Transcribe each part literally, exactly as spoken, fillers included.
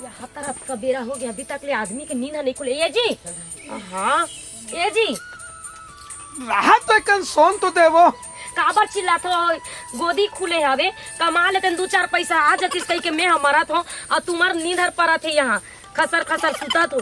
यहाँ तरफ का बेरा हो गया, अभी तक ले आदमी के नींद नहीं खुले। ए जी, हाँ, ए जी, राहत तो एकन सोन तो देवो। काबर चिल्लात हो? गोदी खुले हवे, कमा लेतेन दू चार पैसा आ जतिस कहिके मैं ह मरत हो, अउ तुम्हर नींद हर परत हे यहाँ, खसर खसर सुतत हो।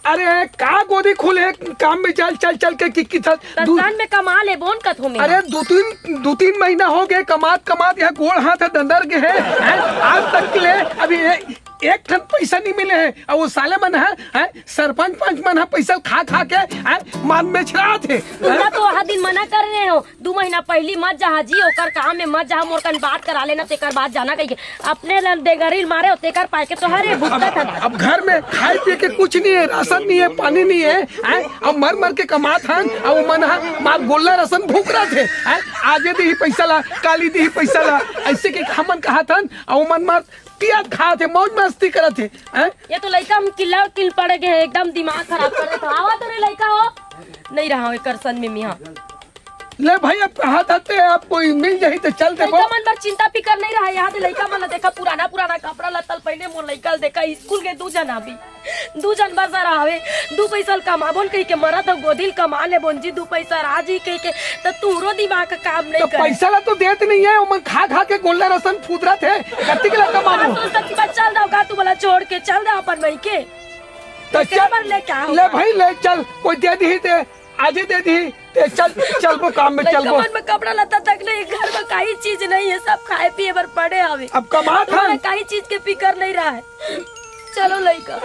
अरे का गोदी खुले हे, काम में चल चल चल के कि कि था त दू सन में कमा ले बोन कथो में। अरे दू तीन दू तीन महीना हो गए कमात कमात, यहाँ गोड़ हाथ ह दंदर के हे, हैं? आज तक के ले अभी ए, एक ठन पैसा नहीं मिले हे। अउ वो साले मन ह, हैं? सरपंच पंच मन ह पैसा खा खा के, हैं? मान में छरात हे। पूरा तो वह दिन मना कर रहे हो, दू महीना पहली मत जहा जी, ओकर काम में मत जहा, मोर कन बात करा लेना, तेकर बाद जाना कहिके। अपने ल देगरी मारे हो, तेकर पाए के तोहरे अब, भुगतत हन। अब घर में खाए पिए के कुछ नहीं है, राशन नहीं है, पानी नहीं है, हैं? अब मर मर के कमात हन, अब मन ह मार गोल्ला राशन भूख रहा थे, हैं? आजे देही पैसा ला, काली देही पैसा ला, ऐसे के हमन कहा थन, अब मन मार पियत खात हे, मौज मस्ती करत हे, हैं? ये तो लइका हम किल्ला किल पड़ गए हैं, एकदम दिमाग खराब कर देता। आवा तो रे लइका हो, नहीं रहा हूँ एकर सन में मिहा। ले भाई, अब कहा था ते, अब कोई मिल जाही तो चल देबो। लइका मन बर चिंता फिकर नहीं रहा, यहाँ दे लइका मन ला देखा, पुराना पुराना कपड़ा लत्तल पहने, मोर लइका ल देखा, स्कूल के दू जन अभी, दू जन बस रहा हवे, दू पैसा ल कमाबोन कहिके मरत हो, गोदी ल कमा लेबोन जी, दू पैसा राजी कहिके, त तुहरो दिमाग का काम नहीं तो करे। पैसा ला तो देत नहीं है, ओमन खा खा के गोल्ला रसन फुदरत हे, कत्ती के ला कमाबो? सोचता कि बस चल जाओ का तू बोला छोड़ के, चल जाओ अपन मइके। तो एकर चल, बर ले क्या ले होगा? भाई, ले चल, कोई दे दी दे, आजे दे दी, ते चल, चलबो काम में, लइका चलबो। मन में कपड़ा लत्ता तक नहीं, घर में काई चीज नहीं है, सब खाए पिए बर पड़े हवे। अब कमात तुम्हारा हन। काई चीज के फिकर नहीं रहा है। चलो लइका।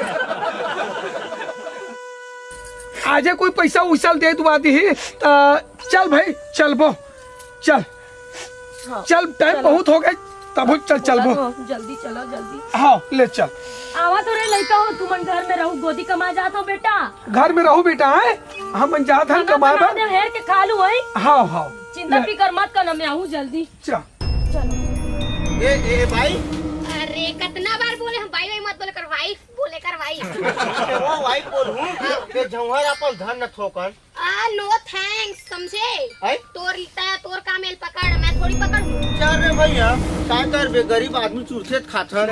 आजे कोई पैसा उसा दे दुआ दी, त चल भाई, चलबो, चल। हाँ, चल, टाइम चलो। बहुत हो गए, तब चल, चलबो। चलो, जल्दी चलो, जल्दी। हाँ, ले चल। आवा तो रे लइका हो, तुमन घर में रहू, गोदी कमा जात हो बेटा। घर में रहू बेटा, हैं? हमन जात हन खाना कमाए बना बर। दे, हेर के खा लू, वही। हाँ, हाँ। चिंता ले। फिकर मत कर, मैं आहूँ जल्दी। चल। चलो। ए, ए, भाई। अरे, कितना बार बोले हम, भाई, भाई मत बोले कर, वाइफ बोले कर, वाइफ। वो वाइफ बोलूँ, ये झंवर अपन धन न थोकन। आ, no thanks, समझे? हैं? तोर, तै, तोर काम एल पकड़, मैं थोड़ी पकड़ूं। चल रे भैया, का करबे, गरीब आदमी चुरथे त खाथन।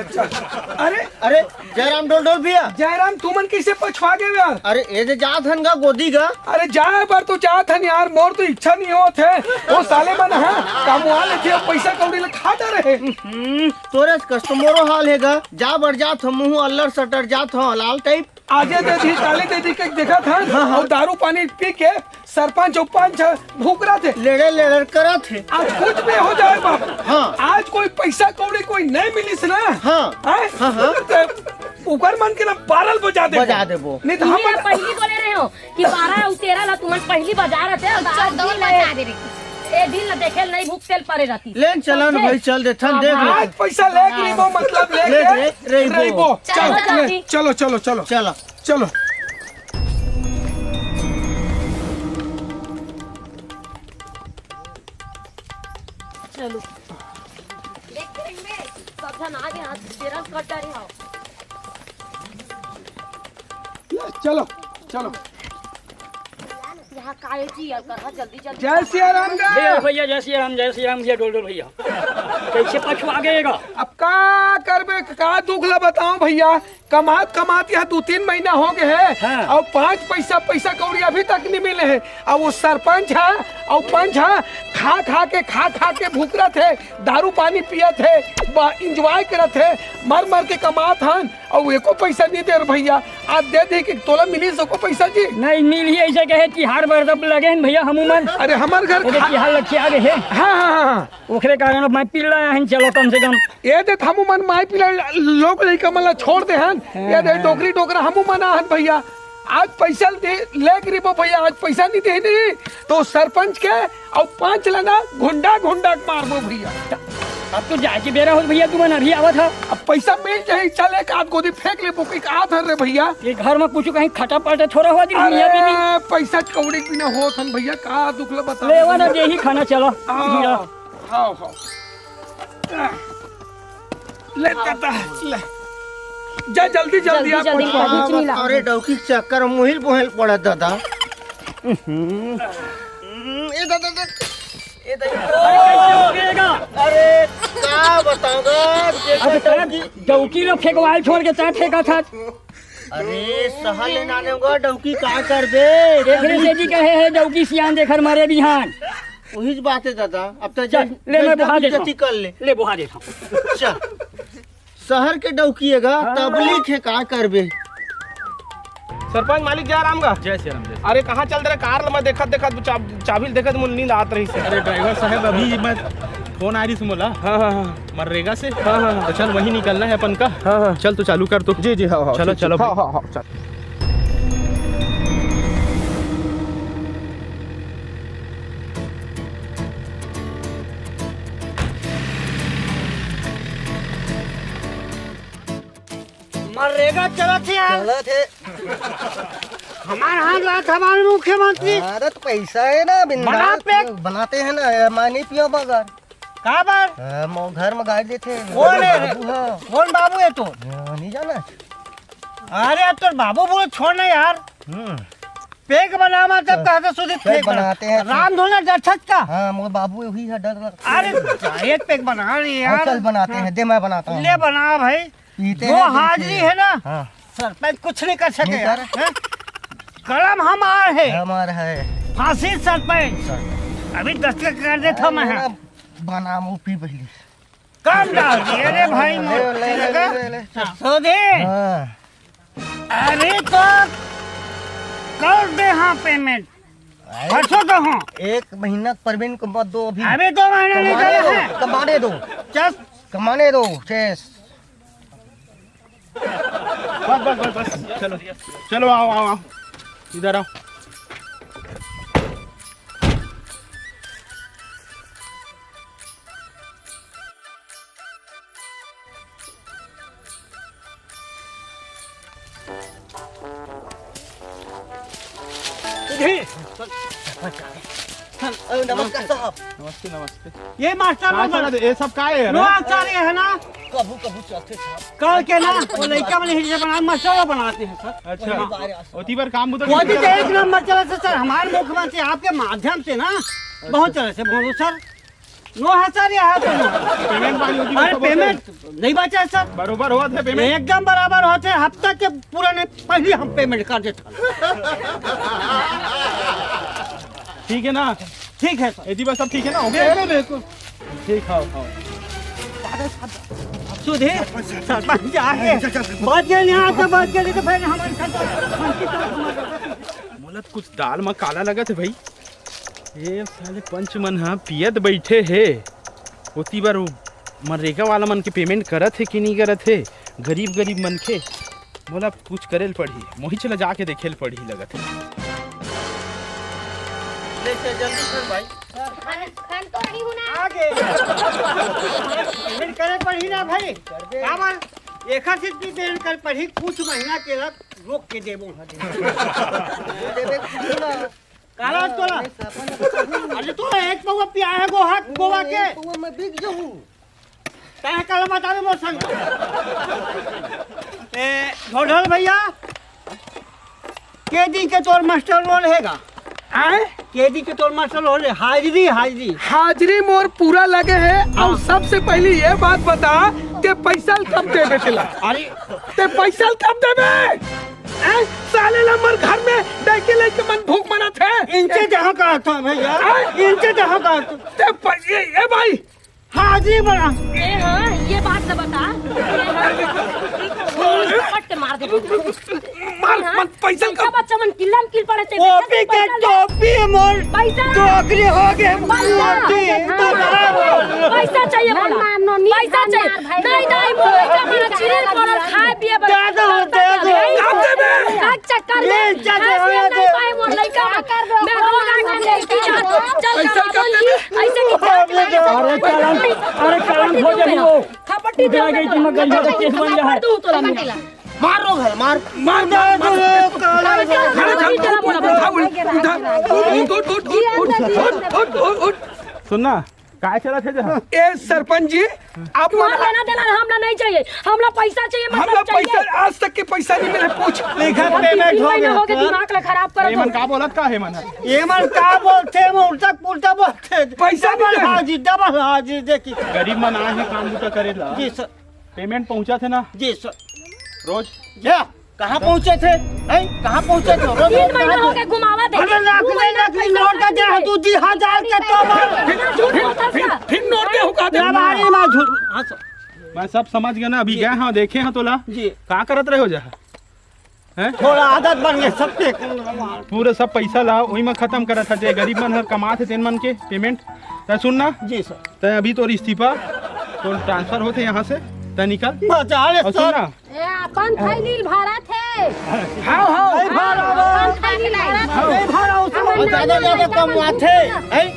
अरे, अरे, जयराम डोलडोल भैया। जयराम, तुमन कैसे पछवा गए यार? अरे, ए दे जात हन गा गोदी गा। अरे, जाए बर तो जात हन यार, मोर तो इच्छा नहीं होत हे। वो साले मन ह, कमवा लेथे, पैसा कौड़ी ले खा डरे हे। हम्म, तोरे कस तो मोरो हाल हे गा। जा बर जात हूँ, मुँह अल्लर सटर जात हूँ, लाल टाइप। आजे दे दी, काली दे दी के देखत हन, हाँ, हाँ। अउ दारू पानी पी के सरपंच अउ पंच ह भूख रहा थे। लेड़े लेड़े करत हे। आज कुछ भी हो जाए बाबा। हाँ। आज कोई पैसा कौड़ी कोई नहीं मिलिस ना। हाँ। हैं? हाँ, हाँ। तो उकर मन के ना बारह बजा दे। बजा देबो। नहीं तो हम इहे पहली बोले रहे हो कि बारह अउ तेरह ला तुमन पहली बजा रहे थे, अउ आज चौदह दिन बजा ले दे रहे। ए दिन ला देखे नहीं भूख तेल परे रहती। लेन चलन समझे? भाई, चल देथन, हाँ, देख ले। आज पैसा लेके रहिबो, मतलब लेके ले, ले, रहिबो। रहिबो। चल, चलो, ले, जल्दी। चलो, चलो, चलो। चलो। चलो। चलो। देख के रहिबे, सब झन आगे हाथ तेरा कट डारे हो। ले, चलो, चलो। यहाँ काहे जी, अब करा जल्दी, जल्दी जय सिया राम गा। ए भैया, जय सिया राम, जय सिया राम भैया, डोल डोल भैया। कैसे पछुआ गएगा? अब का करबे, का दुख ला बताओ भैया, कमात कमात यहाँ दू तीन महीना हो गए है, हाँ। अउ पाँच पैसा, पैसा कौड़ी अभी तक नहीं मिले है। अउ वो सरपंच है, अउ पंच है, खा खा के, खा खा के भुकरत है, दारू पानी पियत है, बा-, enjoy करत है, मर मर के कमात हन, अउ एको पैसा नहीं दे रहे भैया। आज दे दे कि तोला मिली सको पैसा जी। नहीं मिली, ऐसे कहे तिहार बर तब लगे हैं भैया, हमू मन। अरे हमार घर एदे खा- तिहार लग के आ गए हैं। हाँ, हाँ, हाँ, हाँ। ओकरे कारण अब मैं पिल्ला आया हन, चलो कम से कम। ये दे हमू मन माई पिला लोग लइका मन ला छोड़ दे हन। हाँ, ये दे हाँ। डोकरी डोकरा हमू मन आ हन भैया। आज पैसा दे, लेके रिबो भैया, आज पैसा नहीं दे नहीं, तो सरपंच के अउ पाँच ला ना घुंडा घुंडा के मारबो भैया। अब तो जाए के बेरा हो भैया, तुमन अभी आवत हा। अब पैसा मिल जाही, चल एक आध गोदी फेंक ले बुकी का धर रे भैया। ये घर में कुछ कहीं खटा पटा थोड़ा हो जी, भैया बीबी। अरे पैसा कौड़ी के बिना होत हन भैया, का दुख ला बता। लेवा ना देही खाना, चलो। हाँ, हीरा। हाँ, हाँ। ले दादा, ले। जा जल्दी, जल्दी, जल्दी, आप जल्दी, पहुंचा। कुछ नहीं ला। अरे डौकी के चक्कर में मुहिल बोहिल पड़ा दादा। हम्म। हम्म, ए दादा, दादा। ए दादा। अरे का बताऊंगा। अब तैं डौकी ला फेंकवाए छोड़ के तैं फेंकत हस। अरे सहर ले नाने होगा, डौकी का करबे? एकरे सेती कहे हे डौकी सियान, देख मरे बिहान। वही बात है दादा, अब तो चल, ले, मैं बोहा देता हूँ। कर ले। ले, बोहा देता हूँ। चल। सहर के डौकी हे गा, हाँ। तबलीक हे, का करबे? सरपंच मालिक जय राम गा। जय श्री राम, जय श्री राम। अरे कहाँ चल दे रहे? कार ल मैं देखत देखत चा-, चाबी ल देखत मोर नींद आत रहिस हे। अरे ड्राइवर साहब, अभी मैं फोन आ रहिस मोला। हाँ, हाँ, हाँ। मनरेगा से। हाँ, हाँ, हाँ। तो चल वहीं निकलना है अपन का। हाँ, हाँ। चल तो चालू कर तो। जी, जी, हाँ, हाँ, चलो, ठीक, चलो ठीक। हाँ, भाई। हाँ, हाँ, चल। मनरेगा चलत हे यार। चलत हे। हमार हाथ रात हमारे मुख्यमंत्री। अरे तो पैसा है ना, बिंदास बना पे। बनाते हैं ना, मैं नहीं पियो मगर। का बर? हाँ, मो-, घर में गाड़ी लेते हैं। कौन है? बाबू है। कौन बाबू है तो? हाँ, नहीं जाना। अरे अब तो बाबू बोले छोड़ ना यार। हम्म। पेग बना मतलब हाँ। कहा था सुधी पेग पेग बना। बनाते हैं। राम धोना डर छत का। हाँ, मोर बाबू वही है, डर लग। अरे एक पेग बना रही हाँ, यार। चल बनाते हाँ। हैं, दे मैं बनाता हूँ। ले बना भाई। पीते जो हैं, हाजिरी पीते हैं। है ना, हाँ। सरपंच कुछ नहीं कर सके नहीं यार, कर। हैं? कलम हमार है। हमार है। फांसी सरपंच। सर। अभी दस्तखत कर देता मैं। ना, बना मुंह पी पहले। कम डाल दिए रे भाई, ले, ले, ले, ले, ले। सोधे। हाँ। अरे तो कर दे हाँ पेमेंट। अरे। परसों तो हाँ। एक महीना पेमेंट को मत दो अभी। अभी दो महीना नहीं कमाने दे दो, है। कमाने दो। चल। कमाने दो, शेष। बस, बस, बस, बस। चलो, चलो, आओ, आओ, आओ। इधर आओ। अरे, नमस्कार साहब। नमस्ते, नमस्ते। ये मास्टर का लोग चला दे, ये सब का है रे? नो आचार्य है ना? कभू, कभू चलते साहब। कल के ना, वो लड़का वाले हिस्से बना, मास्टर लोग बनाते हैं सर। अच्छा। वही बारे ओती बार काम बुता वो भी तो एक नंबर चला था सर, हमारे मुख्यमंत्री आपके माध्यम से ना, बहुत चला से बोलो सर। नो हजार या हाथ में। पेमेंट पानी होती अरे, तो बोलते। पेमेंट नहीं बचा है, सर। बरोबर होत है पेमेंट। एकदम बराबर होत है, हफ्ता के पूरा नहीं, पहले हम पेमेंट कर देता। ठीक है ना? ठीक है, सर। एती बस सब ठीक है ना? ओके? अरे, बिल्कुल। ठीक, खाओ, खाओ। सुधीर, सरपंच आगे। बात कर, यहाँ से बात कर, तो फिर हमारे साथ मोला तो कुछ दाल में काला लगत हे भाई। ये साले पंच मन ह पियत बइठे हे। ओती बर वो मनरेगा वाला मन के पेमेंट करत हे कि नहीं करत हे, गरीब गरीब मनखे। मोला कुछ करे ल पड़ही, मोहिच ल जाके देखे ल पड़ही लगत हे। ले चल, जल्दी कर भाई। खान, खान तो नहीं हूँ ना। आगे। पेमेंट करे पड़ही ना भाई। काबर? एखर से भी पेमेंट कर पड़ही, कुछ महीना के लग रोक के देबो। देबे कुछ ना। काला तोला। अरे तो एक पौवा पिया है गो हाथ गोवा के। एक पौवा में बिक जाऊं। काहे काला बतावे मोर संग? ए, ढोढल भैया, के दिन के तोर मास्टर रोल हेगा? आय? के दिन के तोर मास्टर रोल हे? हाजिरी, हाजिरी। हाजिरी मोर पूरा लगे हे। हाँ। अउ सबसे पहली ये बात बता, ते पैसा ल कब देबे तेला? अरे। ते पैसा ल कब देबे? हैं? साले ल हमर घर में लइके लइके मन भूख मरत हे। इनसे जहाँ का था भैया, हैं? इनसे जहाँ का था। ते प-, ये, ये भाई। हाजिरी बना। ए हाँ, ये बात न बता। पट के मार दे। मार, हाँ? मार, पैसा पैसा का बच्चा मन किल्ला में किल पड़े थे। टोपी के पैसा ले। टोपी मोर पैसा। टोकरी हो गए। पैसा। टोपी, हाँ। पैसा चाहिए बोला। मार, मार, नोनी, पैसा मार, चाहिए। मार भाई। नहीं, नहीं, बोले का मारा चिरे पड़ल, खाए पिए बड़े। दे दो, दे दो। नहीं। का चक्कर में? ये चल रहा है, खाए पिए नहीं दे। पाए मोर लइका। मैं रोगा के लेके जा। चल पैसा कमा कब ली। देबे? ऐसे की अरे कलम, अरे कलम खोजे नहीं वो। खपटी उठा गई कि मैं गंजा का केस बन जा है। खपटी तोरा मिला। मारो भाई, मार। मार, मार, मार। अरे, उठा, उठा, उठा, उठा, उठ, उठ, उठ, उठ, उठ, उठ। सुनना, काय चलत हे जहाँ? ए सरपंच जी, आप तुहार मन लेना देना हमला नहीं चाहिए, हमला पैसा चाहिए, मतलब हमला चाहिए। पैसा, आज तक के पैसा नहीं मिले, पूछ। लिखत तीन महीना हो गए, दिमाग ला खराब करत हो। एमन का बोलत का हे मन? एमन का बोलथे, एमन उल्टा पुल्टा बोलथे। पैसा नहीं दे। हाजी, डबल हाजी, देखी। गरीब मन आए हैं काम बूता करे ला। जी सर। पेमेंट पहुंचा थे ना? जी सर। रोज? या, कहाँ पहुँचे थे? हैं? कहाँ पहुँचे थे? रोज तीन महीना हो गए घुमावा दे। अरे, नकली, नकली नोट का दे, तू दी हजार के तो मार। फिर, फिर, फिर नोट दे, हुका दे। दीवारी में झूठ। हाँ सर। मैं सब समझ गया ना, अभी गए हाँ, देखे हाँ तोला। जी। का करत रहे हो जहाँ? हैं? थोड़ा आदत बन गई, सब देख। पूरे सब पैसा ला, वही में खत्म करत हे, जे गरीब मन हर कमात हे, तेन मन के पेमेंट। तै सुन ना। जी सर। तै अभी तोर इस्तीफा, तोर ट्रांसफर होथे यहाँ से, तै निकल। बचा ले और सुन सर। ना। ए, अपन थैली भरत हे। हाँ, हाँ। नहीं भरा, अपन थैली भरत हे। नहीं भरा, उसमें और ज्यादा, ज्यादा कमवाथे, हैं?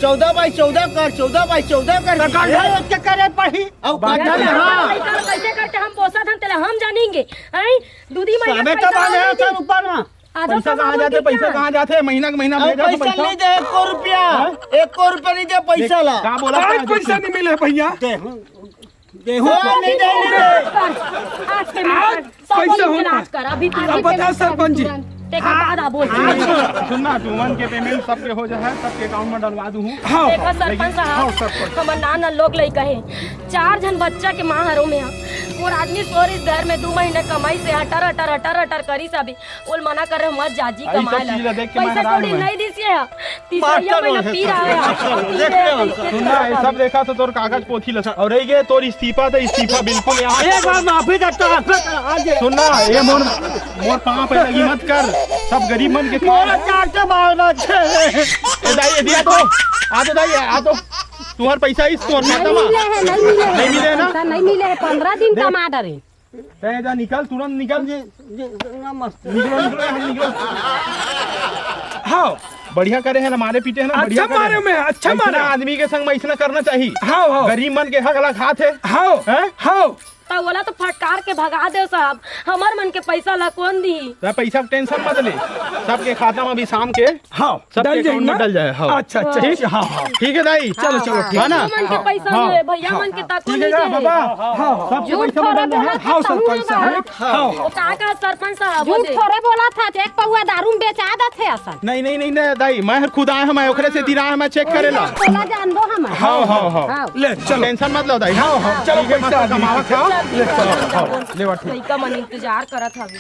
चौदह बाई चौदह कर, चौदह बाई चौदह कर। तो गड्ढा एक के करे पड़ी। और गड्ढा में, हाँ। कैसे करके हम पोसत हन, तेला हम जानेंगे, हैं? दूधी मैया साबे पैसा तब आ गया नहीं सर ऊपर में। आधा पैसा कहाँ जाथे? पैसा कहाँ जाथे? महीना के महीना अब भेजा तो पैसा पैसा। नहीं दे, एको रुपया। हाँ? एको रुपया नहीं दे पैसा ला। का बोला आज था? पैसा नहीं मिले भैया। दे, दे, हो नहीं दे, नहीं दे। आज के आज सब पैसा होना। इलाज कर, अभी तू अब बता सरपंच जी। तेकर बाद आबो। हाँ, सुन ना, तुमन के पेमेंट सबके हो जाए, सबके अकाउंट में डलवा दूँ। हाँ। देखा सरपंच साहब, हाँ, सरपंच। हमर नान लोग लइका हे, चार झन बच्चा के माँ हरो में हा। मोर आदमी सोर इस घर में दू महीने कमाई से हटर, हटर, हटर, हटर करी से अभी ओल मना कर रहे, मत जाजी अरे, ई सब कमाए ला। चीज ला देख के मैं पैसा हैरान कौड़ी हूँ। नहीं दिस हे, तीसरा मास्टर महीना लोग पी रहा है। देख रहे हो? सुन ना, ये सब देखा तो तोर कागज पोथी लसा। और ये तोर इस्तीफा तो इस्तीफा बिल्कुल यहाँ एक बार माफी देता हूँ, आज। सुन ना, ये मोर, मोर पाँव पे लगी मत कर। सब गरीब मन के मोर काम। चार से बाल बच्चे। ए दाई, ए दिया तो। आ तो दाई, आ तो। तुम्हार पैसा इस तोर खाता नहीं मा। मिले है, नहीं मिले है। नहीं मिले है ना? पैसा नहीं मिले है, पंद्रह दिन दे। कमा डरे। तै जा निकल, तुरंत निकल। जी, जी, नमस्ते। निकलो, निकलो, यहाँ निकलो। हाँ। बढ़िया करे है ना, मारे पीटे है ना, अच्छा बढ़िया करे मारे है। में, अच्छा ऐसना मारे। आदमी के संग में ऐसना करना चाहिए। हाँ, हाँ। गरीब मन के हक ला खात हे। हाँ, हैं? हाँ। त ओला तो फटकार के भगा दे साहब, हमर मन के पैसा ला कौन दी? त पैसा के टेंशन मत ले, सबके खाता में अभी शाम के हाँ, सबके डल जाई अकाउंट में ना? डल जाए, हाँ। अच्छा, अच्छा, ठीक? अच्छा, हाँ, हाँ। ठीक है दाई? चलो, चलो, ठीक है ना? मन के पैसा हाँ, ले, भैया हाँ, मन के हाँ। तको ठीक है नहीं ना, दे। बाबा? हाँ, हाँ। सबके झूठ पैसा थोड़े में डल जाए। बोला था, हाँ, तहूँ सरपंच साहब। हमार हाँ, हाँ। वो का का सरपंच साहब, झूठ वो दे। थोड़े बोला था, एक पौवा दारू में बेचा देथे असन। नहीं, नहीं, नहीं, नहीं, दाई, मैं खुद आया हूँ, मैं ओकरे से दिरा है, मैं चेक करे ला। तोला जान दो हम। हाँ, हाँ, हाँ। हाँ। ले, चलो। टेंशन मत लो, दाई। हाँ, हाँ, चलो, ठीक है, पैसा मस्त आ गया। कमावत खाओ। ले, चलो, हाँ, ले, ठीक। लइका मन इंतजार करत हवे।